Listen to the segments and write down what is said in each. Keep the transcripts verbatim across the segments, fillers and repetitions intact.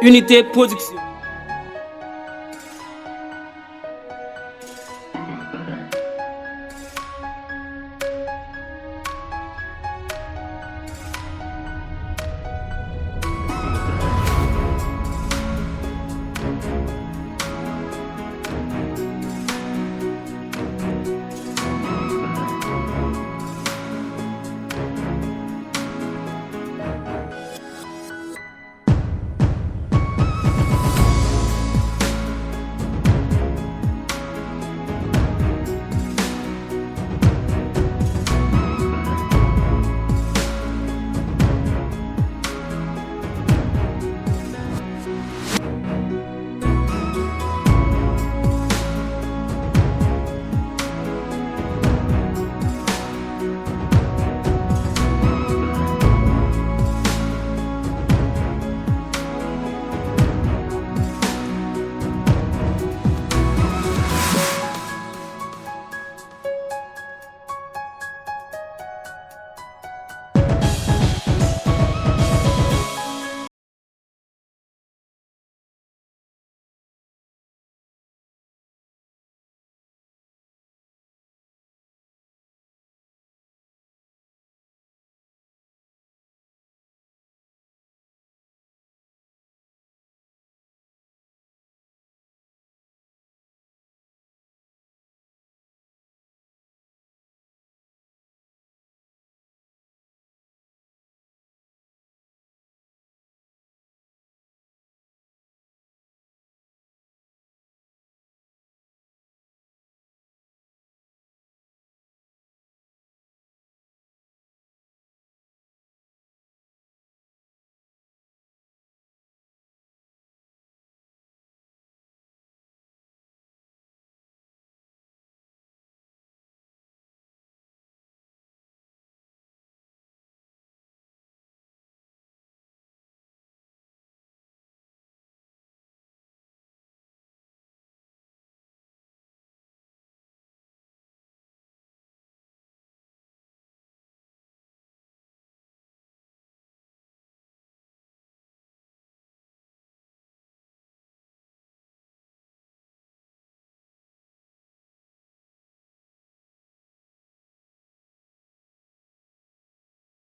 Unité Production.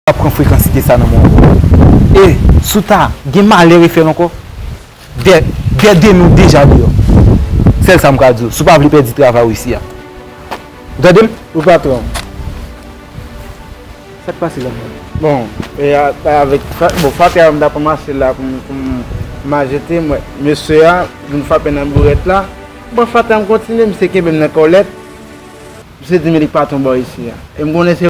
Pa pran frekansite sa nan men w ankò. E, si w ta gen malè refè l ankò, dè, dè demen w deja deyò. Sèl sa m ka di w, si w pa vle pèdi travay ou isi a. Ou tande m? Wi, patwon. Sa k pase la? Bon, e a, a, avèk fa-, bon, fattè a m t ap ranmase la pou m, pou m, pou m al jete, m wè mesye a vin frape nan bourèt la. Bon, fattè a m kontinye, misye kenbe m nan kòlèt. Misye di m li pa ton bò isi a. E m konnen se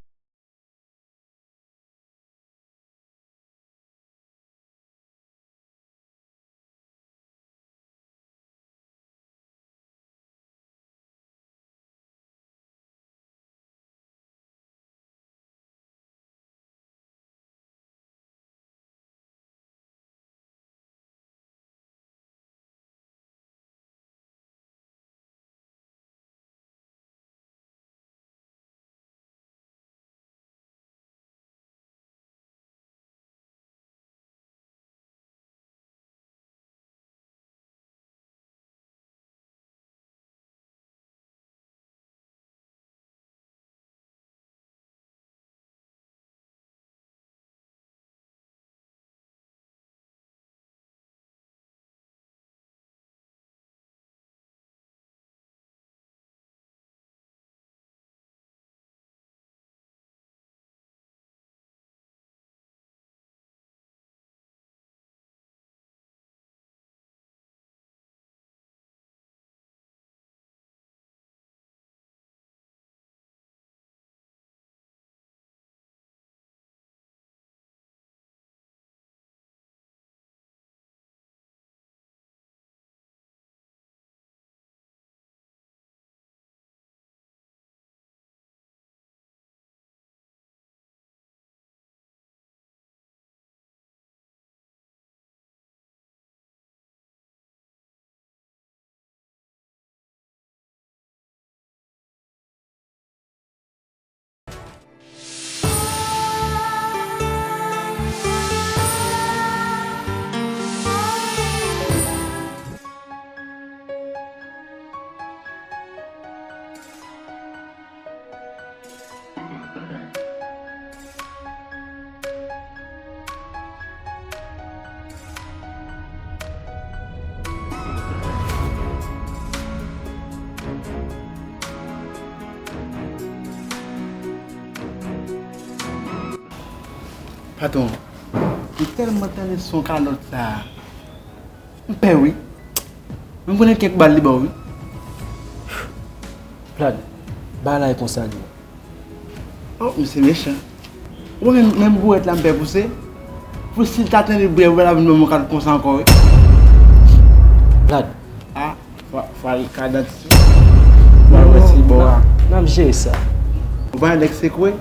Patwon, m tèlman tande son kalòt sa a. M pè wi. M konnen kèk bal li ba w wi. Vlad, bagay la e konsa li ye. Oh, misye mechan. Ou menm, menm bourèt la m pè pou se. Pou si l ta tande bourèt la vin ban m yon kalòt konsa ankò wi. Vlad. Ah, fwa, fwa l ka danti. Fwa l wè si bò a. N ap jere sa. Ou pa nèg sekwe?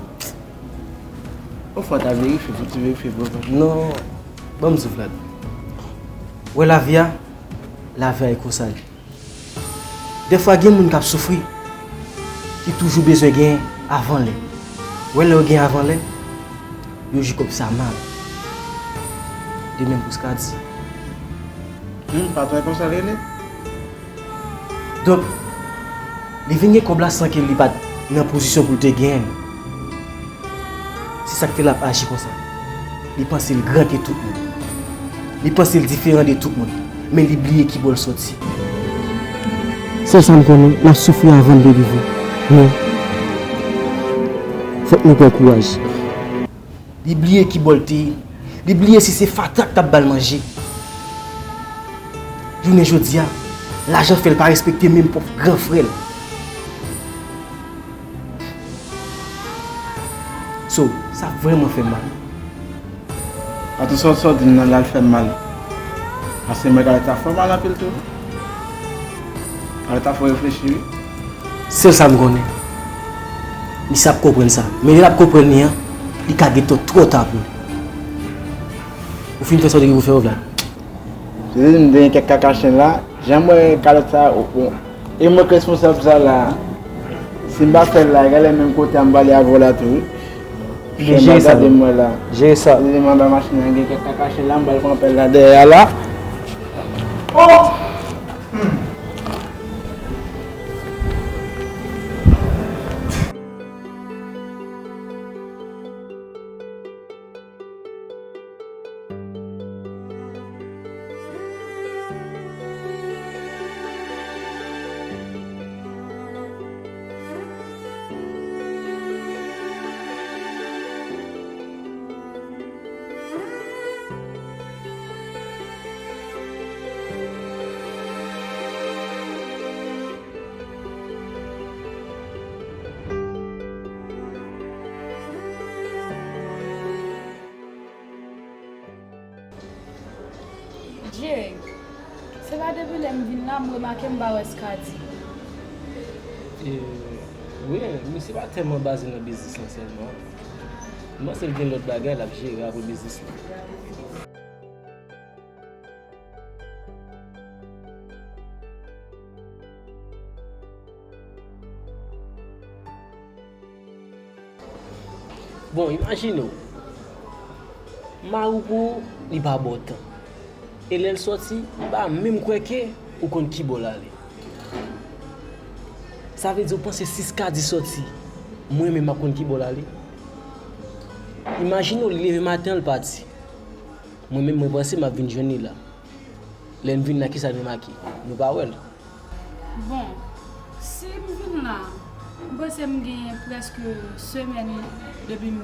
Ou fò ta verifye, fò ti verifye bò a. Non, ban m di w Vlad. Wè lavi a, lavi a e konsa li. Dèfwa gen moun k ap soufri, ki toujou bezwen gen avan lè. Wè lè yo gen avan lè, yo jwi kòb sa mal. De menm pou Skady. Hmm, patwon e konsa l rele? Donk, li vin gen kòb la san ke li pa t nan pozisyon pou l te genyen l. Se sa k fè l ap aji konsa. Li panse l gran ke tout moun. Li panse l diferan de tout moun. Men li bliye ki bò l soti. Sèl sa m konnen, n ap soufri avan n te rive. Men, fòk nou pran kouraj. Li bliye ki bò l te ye. Li bliye si se fatra k t ap ba l manje. Jounen jodi a, lajan fè l pa respekte menm pwòp gran frè l. So, sa vrèman fè m mal. Atann sa w, sa w di m nan la, l fè m mal. Paske mwen, Kalèt sa fè w mal anpil tou. Kalèt sa fè w reflechi wi. Sèl sa m konnen. Misye ap konprann sa. Men lè l ap konprann li an, li ka gentan twò ta pou li. Ou fin fè sa w te gen pou fè yo, Vlad? Se li m te gen kèk kaka chen la. Jan m wè kalòt sa, ou, ou, e mwen k responsab sa la. Si m pa fè l la, genlè menm kote a m pale avè w la tou wi. Chen m ap gade m wè la. Jere sa. Se li m anba machin nan, gen kèk kaka chen la, m pral pran pèl la dèyè a la. Oh! Jay, se pa depi lè m vin la m remake m pa wè Skady. E, wi, misye pa tèlman baze nan biznis lan sèlman. M panse l gen lòt bagay l ap jere apre biznis lan. Bon, imajine w, mari w pou ou, li pa ba w tan. E lè l sòti, m pa menm kwè ke ou konn ki bò l ale. Sa vle di ou panse si Skady sòti, mwen menm m ap konn ki bò l ale? Imajine w, li leve maten an, l pati. Mwen menm, mwen panse m ap vin jwenn li la. Lè n vin la, kisa n remake? Nou pa wè l. Bon, si m vin la, m panse m gen prèske semèn depi m,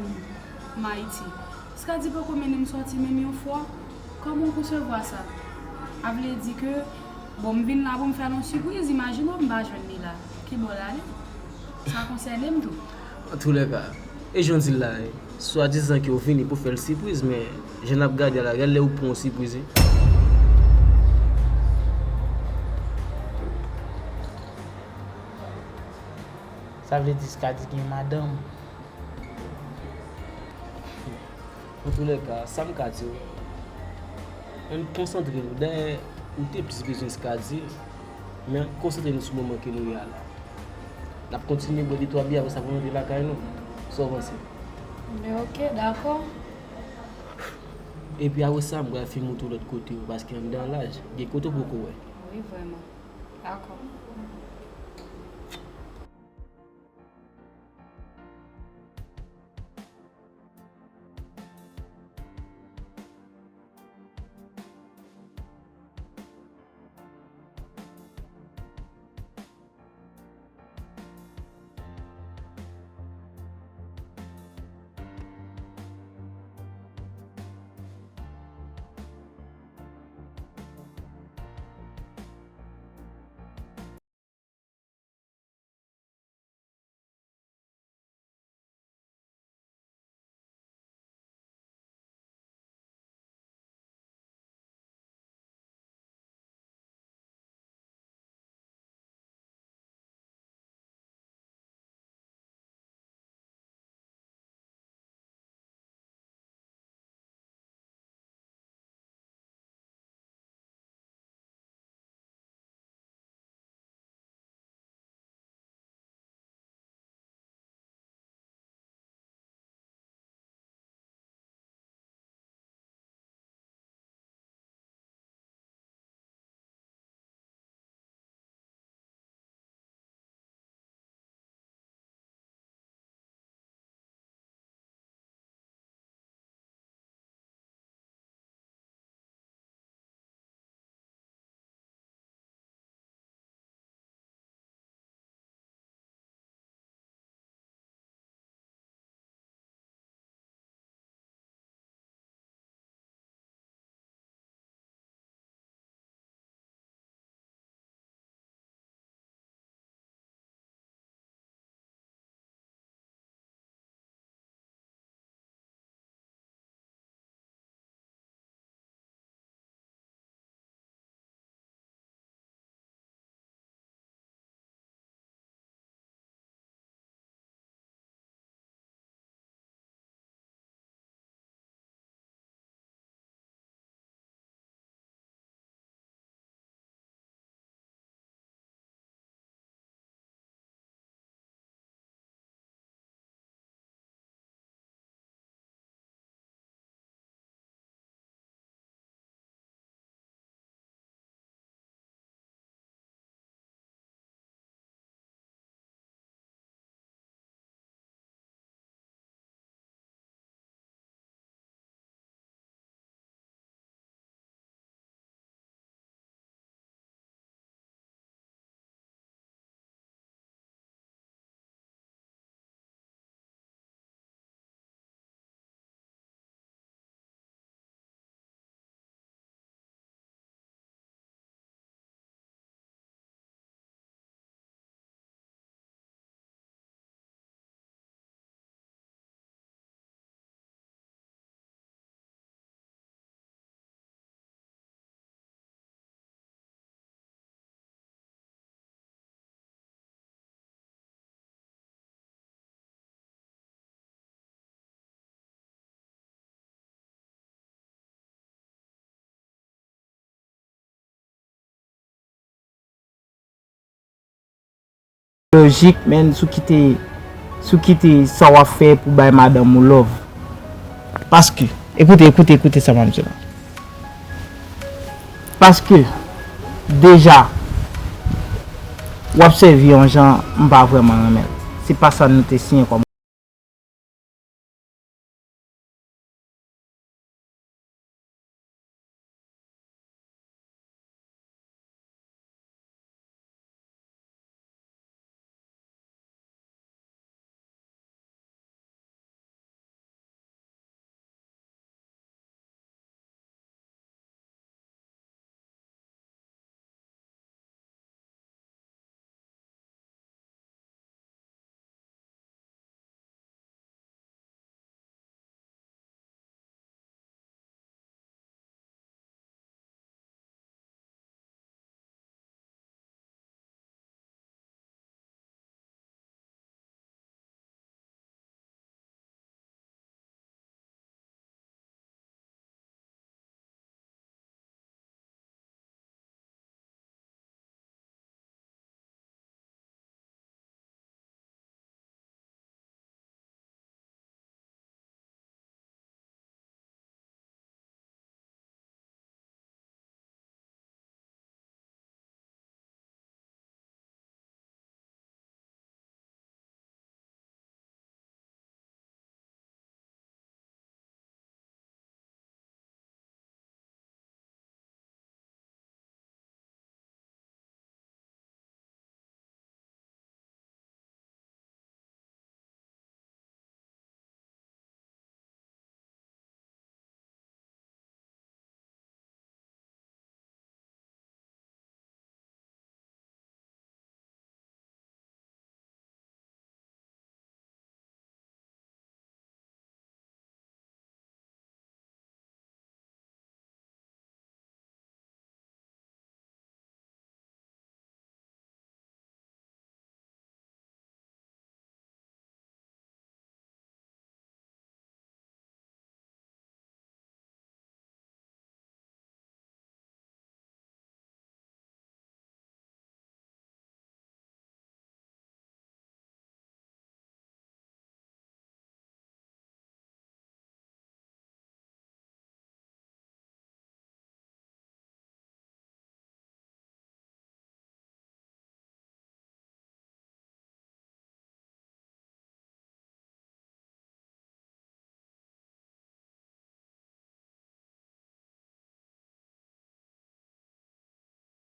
m Ayiti. Skady poko mennen m sòti menm yon fwa. Kòman w konsevwa sa? A vle di ke, bon, m vin la pou m fè l yon sipriz, imajine w, m pa jwenn li la. Ki bò l ale? Sa konsène m tou. Antoulèka, e jan w di l la, swadizan ke w vini pou fè l sipriz, men jan n ap gade a la, gad lè ou pran yon sipriz, wi. Sa vle di Skady gen madanm. Antoulèka, sa m ka di w, ann konsantre nou. Dayè, ou te plis bezwen Skady, men konsantre nou sou moman ke nou ye a la. N ap kontinye bwè de twa biyè, apre sa pou n rantre lakay nou. Sa w panse? Men oke, dakò. Epi apre sa, m pral fin montre w lòt kote yo, paske anndan laj, gen kote w poko wè. Wi, vrèman. Dakò. Lojik, men sou kite, sou kite sa w ap fè pou bay madanm ou love. Paske, ekoute, ekoute, ekoute sa m ap di la. Paske, deja, w ap sèvi yon jan m pa vrèman renmen l. Se pa sa nou te siyen kòm